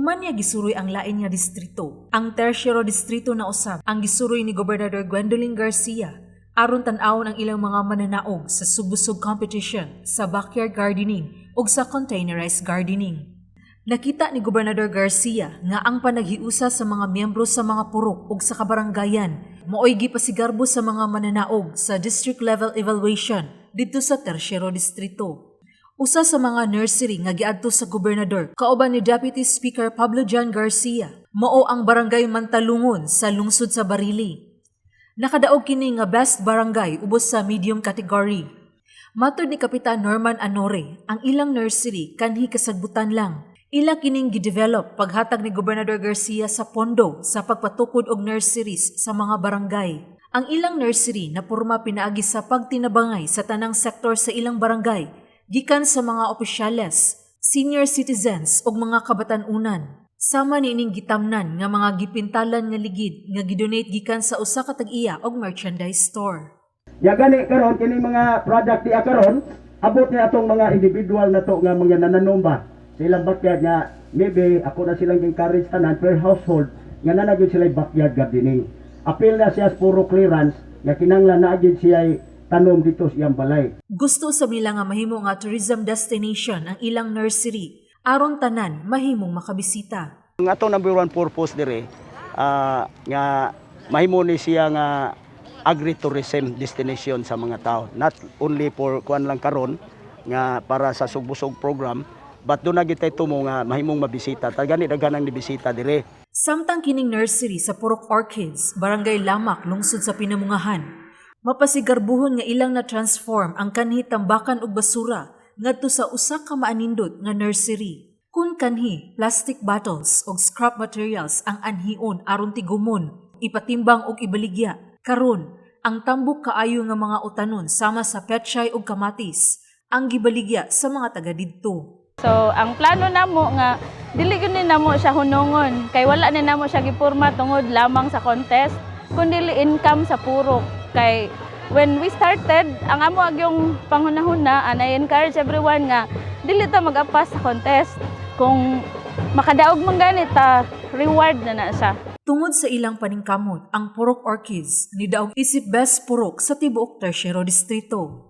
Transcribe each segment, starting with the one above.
Human niya gisuroy ang lain nga distrito. Ang Tersyero Distrito na usab ang gisuroy ni Gobernador Gwendolyn Garcia aron tan-awon ang ilang mga mananaog sa Sugbusog competition sa backyard gardening ug sa containerized gardening. Nakita ni Gobernador Garcia nga ang panaghiusa sa mga miyembro sa mga purok ug sa kabaranggayan maoy gipasigarbo sa mga mananaog sa district level evaluation didto sa Tersyero Distrito. Usa sa mga nursery nga giadto sa gobernador kauban ni Deputy Speaker Pablo John Garcia mao ang Barangay Mantalungon sa lungsod sa Barili. Nakadaog kini nga best barangay ubos sa medium category. Matod ni Kapitan Norman Anore, ang ilang nursery kanhi kasagbutan lang. Ila kining gidevelop paghatag ni Gobernador Garcia sa pondo sa pagpatukod og nurseries sa mga barangay. Ang ilang nursery na porma pinaagi sa pagtinabangay sa tanang sektor sa ilang barangay gikan sa mga opisyales, senior citizens ug mga kabatan-unan. Sama niining gitamnan nga mga gipintalan nga ligid nga gidonate gikan sa usa ka tag-iya og merchandise store. Ya gani karon, kini mga product di karon abot ni atong mga individual na to nga mga nananom ba sa ilang backyard, nga maybe ako na silang encourage tanan per household nga naa gyud sila backyard gardening. Apil na siya sa puro clearance nga kinahanglan naa gyud siya tanom dito sa iyang balay. Gusto sa nila nga mahimo nga tourism destination ang ilang nursery aron tanan mahimong makabisita. Ang atong number one purpose dire nga mahimo ni siya nga agritourism destination sa mga tao. Not only for kuan lang karon nga para sa Sugbusog program, but doon na gitay tumo nga mahimong mabisita. Tagani daghan ang nibisita dire. Samtang kining nursery sa Purok Orchids, Barangay Lamak, lungsod sa Pinamungahan, mapasigarbuhon nga ilang na-transform ang kanhi tambakan og basura ngadto sa usa ka maanindot nga nursery. Kung kanhi plastic bottles og scrap materials ang anhion aron tigumon, ipatimbang og ibaligya, karon ang tambok kaayo nga mga utanon sama sa pechay ug kamatis ang gibaligya sa mga taga didto. So, ang plano namo nga dili gyud ni namo siya hunungon kay wala ni namo siya gipurma tungod lamang sa contest, kundi income sa purok. Kay when we started, ang amo agyong panghunahuna, and I encourage everyone nga dili ta mag-apas sa contest. Kung makadaog man gani ta, reward na na siya. Tungod sa ilang paningkamot, ang Purok Orchids nidaog isip best purok sa tibuok Tersyero Distrito.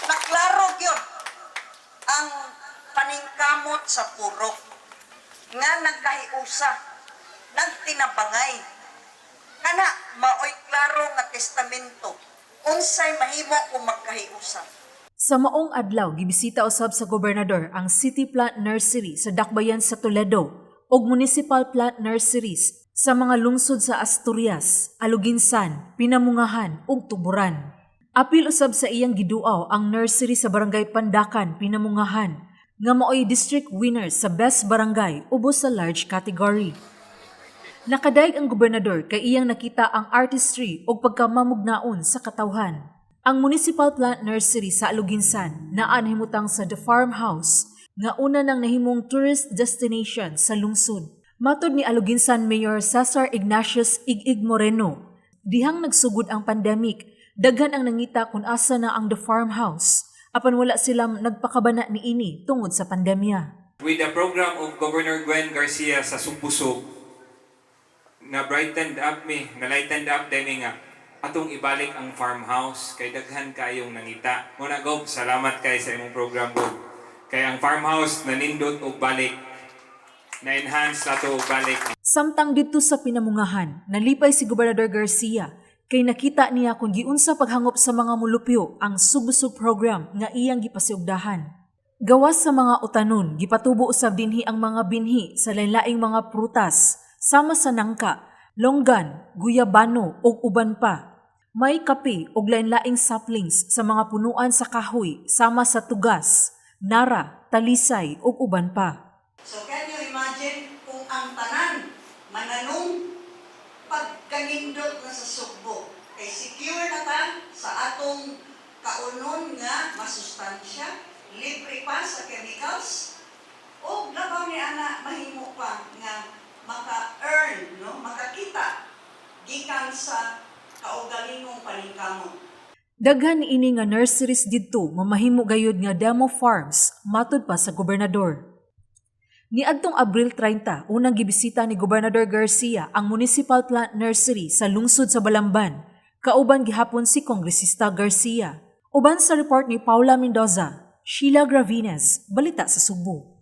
Naklaro gyud ang paningkamot sa purok nga nagkahiusa, nagtinabangay. Kana maoy klaro nga testamento unsay mahimo kung magkahiusa. Sa maong adlaw, gibisita usab sa gobernador ang City Plant Nursery sa Dakbayan sa Toledo ug Municipal Plant Nurseries sa mga lungsod sa Asturias, Aloguinsan, Pinamungahan ug Tuburan. Apil usab sa iyang giduaw ang nursery sa Barangay Pandakan, Pinamungahan, nga maoy district winner sa best barangay ubos sa large category. Nakadayeg ang gobernador kay iyang nakita ang artistry ug pagkamamugnaon sa katawhan. Ang Municipal Plant Nursery sa Aloguinsan naa nahimutang sa The Farmhouse nga una nang nahimong tourist destination sa lungsod. Matod ni Aloguinsan Mayor Cesar Ignatius Igig Moreno, dihang nagsugod ang pandemic, daghan ang nangita kung asa na ang The Farmhouse, apan wala sila nagpakabana niini tungod sa pandemya. With the program of Governor Gwen Garcia sa Sugbusog, na brightened up mi, na lightened up din mi nga atong ibalik ang farmhouse kay daghan kayong nangita. Muna, Gob, salamat kay sa imong program, Gob. Kay ang farmhouse nanindot og balik. Na-enhance na to og balik. Samtang didto sa Pinamungahan, nalipay si Gobernador Garcia kay nakita niya kung giunsa paghangop sa mga mulupyo ang Sugbusog program nga iyang gipasiugdahan. Gawas sa mga utanon, gipatubo usab dinhi ang mga binhi sa lain-laing mga prutas, sama sa nangka, longgan, guyabano ug uban pa. May kape ug lain-laing saplings sa mga punuan sa kahoy sama sa tugas, nara, talisay ug uban pa. So can you imagine kung ang tanan mananom, pagkanindot na sa Sugbo kay secure na ta sa atong kaunon nga masustansya, libre pa sa chemicals, o labaw ni ana, mahimo pa nga maka-earn, no, makakita gikan sa kaugalingong paningkamot. Daghan ini nga nurseries didto mamahimo gayud nga demo farms, matud pa sa gobernador. Niadtong Abril 30, unang gibisita ni Gobernador Garcia ang Municipal Plant Nursery sa lungsod sa Balamban. Kauban gihapon si Kongresista Garcia. Uban sa report ni Paula Mendoza, Sheila Gravines, Balita sa Sugbo.